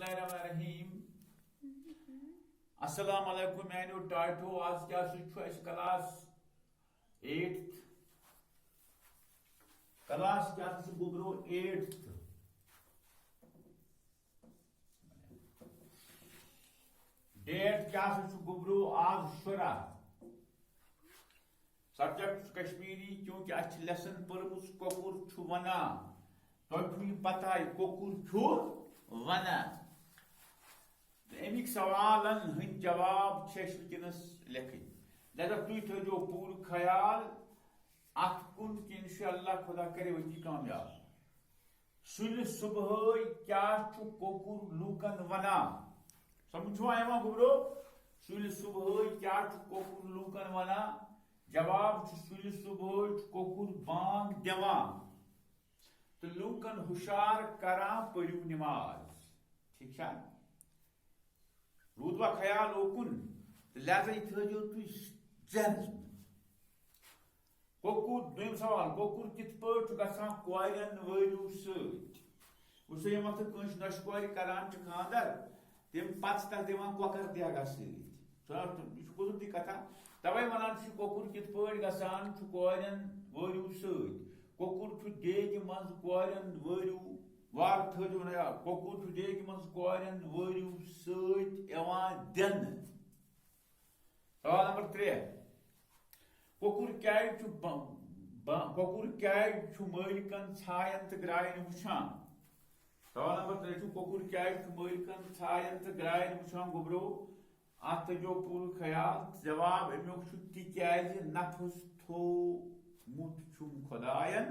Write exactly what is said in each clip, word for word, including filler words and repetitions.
الرحمن الرحیم۔ السلام علیکم میانیو ٹاٹھو، آز کیٛاہ سا چھُ اَسہِ کلاس ایٹتھ؟ کلاس کیٛاہ سا چھُ گوٚبرو؟ ایٹتھ۔ ڈیٹ کیٛاہ سا چھُ گوٚبرو؟ آز شُراہ۔ سبجیکٹ چھُ کشمیری، کیونکہ اَسہِ چھِ لیسن پٔرمٕژ کۄکُر چھُ وَنان۔ تۄہہِ چھُو یہِ پتہ یہِ کۄکُر چھُ وَنان۔ تہٕ اَمِکۍ سوالن ہٕنٛدۍ جواب چھِ اَسہِ وٕنکیٚنَس لیکھٕنۍ۔ لہذا تُہۍ تھٲیزیو پوٗرٕ خیال اَتھ کُن کہِ انشاءاللہ خدا کرِ وتی کامیاب۔ سُلہِ صُبحٲے کیٛاہ چھُ کۄکُر لوٗکن وَنان؟ سمجھ چھُوا یِوان گوٚبرو؟ سُلہِ صُبحٲے کیٛاہ چھُ کۄکُر لوٗکن وَنان؟ جواب چھُ، سُلہِ صُبحٲے چھُ کۄکُر بانگ دِوان تہٕ لوٗکن ہُشار کران، پٔرِو نماز۔ ٹھیٖک چھا؟ روٗدوا خیال اوکُن؟ تہٕ لہذا یہِ تھٲیزیو تُہۍ ذہنس منٛز۔ کۄکُر، دوٚیِم سوال، کۄکُر کِتھ پٲٹھۍ چھُ گژھان کورٮ۪ن وٲرِو سۭتۍ؟ وٕچھ سا، ییٚمہِ وقتہٕ کٲنٛسہِ نۄشہِ کورِ کران چھِ خانٛدر، تَمہِ پتہٕ چھِ تَتھ دِوان کۄکر دیگا سۭتۍ۔ سُہ، یہِ چھُ قۄدرتی کتھا۔ توے ونان چھِ، کۄکُر کِتھ پٲٹھۍ گژھان چھُ کورٮ۪ن وٲرِو سۭتۍ؟ کۄکُر چھُ دیگہِ منٛز کورٮ۪ن وٲرِو، وار تھٲوزیو نہٕ یاد، کۄکُر چھُ دیگہِ منٛز کورٮ۪ن وٲرِو سۭتۍ یِوان دِنہٕ۔ سوال نمبر ترٛےٚ، کۄکُر کیٛازِ چھُ ب-، ب-، کۄکُر کیٛازِ چھُ مٲلکن ژھاین تہٕ گرٛاین وٕچھان؟ سوال نمبر ترٛےٚ چھُ، کۄکُر کیٛازِ چھُ مٲلکن ژھاین تہٕ گرٛاین وٕچھان گوٚبرو؟ اتھ تھٲیزیو پوٗرٕ خیال۔ جواب امیُک چھُ، تِکیٛازِ نفس تھوومُت چھُم خۄداین،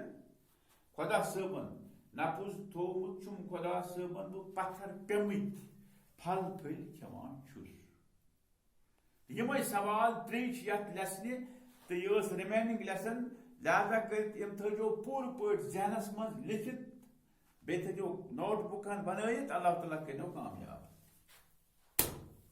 خۄدا صٲبن، نفس تھوومُت چھُم خۄدا صٲبن بہٕ پتھر پیمٕتۍ پھل پھٔلۍ کھٮ۪وان چھُس۔ یِمے سوال ترٛے چھِ یتھ لیسنہِ، تہٕ یہِ ٲس ریمیننگ لیسن۔ لہذا کٔرِتھ یِم تھٲیزیو پوٗرٕ پٲٹھۍ ذہنس منٛز لیکھِتھ، بیٚیہِ تھٲیزیو نوٹ بُکن بنٲیِتھ۔ اللہ تعالیٰ کٔرِو کامیاب۔